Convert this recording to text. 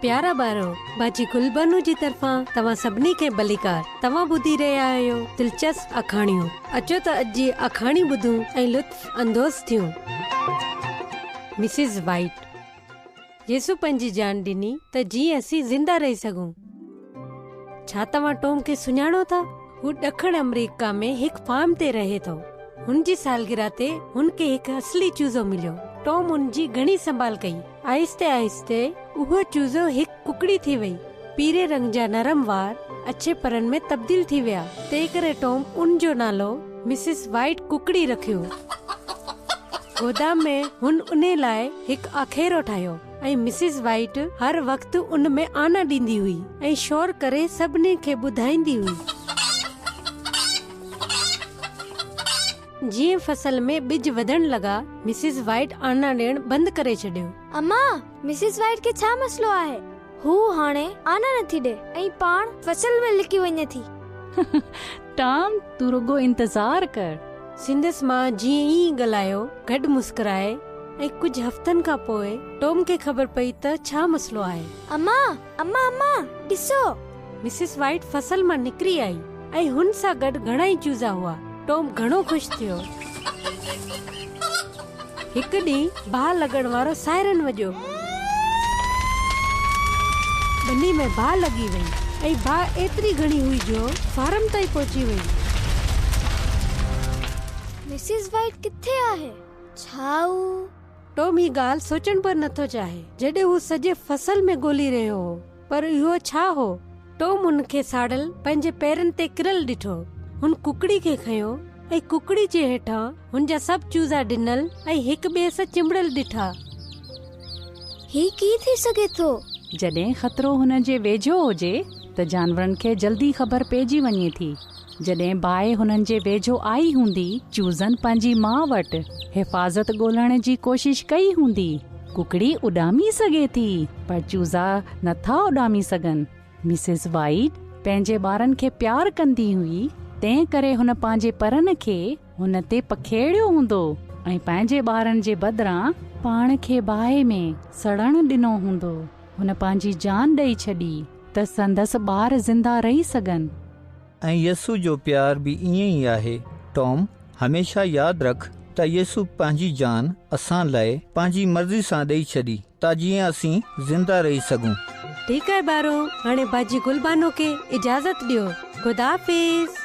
پيارا ٻارو، باجي گلبانو جي طرفان توهان سڀني کي ڀليڪار. توهان ٻڌي رهيا آهيو دلچسپ آکاڻيون. اچو ته اڄ جي آکاڻي ٻڌون ۽ لطف اندوز ٿيون. مسز وائيٽ يسوع پنهنجي جان ڏني ته جيئن اسين زنده رهي سگهون. ڇا توهان ٽوم کي سڃاڻو ٿا؟ هو ڏکڻ آمريڪا ۾ هڪ فارم تي رهي ٿو. هن جي سالگرهه تي هن کي هڪ اصلي چوزو مليو. ٽوم ان جي گهڻي سنڀال ڪئي. آهستي آهستي اهو چوزو هڪ ڪڪڙي ٿي وئي. پيري رنگ جا نرم وار اڇي پرن ۾ تبديل ٿي ويا. تنهنڪري ٽوم ان جو نالو مسز وائيٽ ڪڪڙي رکيو. گودام ۾ هن انهي لاء هڪ آکيرو ٺاهيو. ۽ مسز وائيٽ هر وقت ان ۾ آنا ڏيندي هئي ۽ شور ڪري سڀني کي ٻڌائيندي هئي. جيئن فصل ۾ ٻج وڌڻ لڳا، مسز وائيٽ آنا ڏيڻ بند ڪري ڇڏيو. اما، مسز وائيٽ کي ڇا مسئلو آهي؟ هوء هاڻي آنا نٿي ڏي ۽ پاڻ فصل ۾ لڪي وڃي ٿي. ٽام، تون رڳو انتظار ڪر. سندس ماء جيئن ئي ڳالهايو، گڏ مسڪرائي ۽ ڪجهه هفتن کان پوء ٽام کي خبر پئي ته ڇا مسئلو آهي. اما! اما! اما! ڏسو! مسز وائيٽ فصل مان نڪري آئي ۽ هن سان گڏ گهڻائي چوزا هئا. ٽام گهڻو خوش ٿيو. هڪ ڏينهن باهه لڳڻ وارو سائرن وڄيو. ٻني ۾ باهه لڳي وئي ۽ باهه ايتري گهڻي هئي جو فارم تائين پهچي وئي. مسز وائيٽ ڪٿي آهي؟ ڇا هو. ٽام هي ڳالهه سوچڻ به نٿو چاهي. جڏهن هو سڄي فصل ۾ ڳولي رهيو هو. پر اهو ڇا هو؟ ٽام هن کي ساڙيل پنهنجي پيرن تي ڪريل ڏٺو. هن ڪڪڙي کي کنيو ۽ ڪڪڙي جي هيٺان هن جا سڀ چوزا ڊنل ۽ هڪ ٻئي سان چنبڙيل ڏٺا. هي ڪيئن ٿي سگهي ٿو؟ جڏهن خطرو هن جي ويجهو هجي ته جانورن کي جلدي خبر پئجي وڃي ٿي. جڏهن باهه هنن جي ويجهو آئي هوندي، چوزن پنهنجي ماء وٽ حفاظت ڳولڻ جي ڪوشش ڪئي هوندي. ڪڪڙي اڏامي سگهي ٿي، پر چوزا نٿا اڏامي سگهن. مسز وائيٽ پنهنجي ٻارن کي پيار ڪندي هئي، تنهن ڪري هن پنهنجي پرن کي هن تي پکيڙيو هوندو ۽ پنهنجي ٻارن جي بدران پاڻ کي باهه ۾ سڙڻ ڏنو هوندو. هن پنهنجي جان ڏئي ڇڏي ته سندس ٻار زنده رهي سگهن. ۽ يسوع جو پيار به ائين ئي آهي. ٽام، هميشه ياد رک ته يسوع پنهنجي جان اسان لاء پنهنجي مرضي سان ڏئي ڇڏي ته جيئن اسين زنده رهي سگهون. ٺيڪ آهي ٻارو، هاڻي باجي گلبانو کي اجازت ڏيو. خدا حافظ.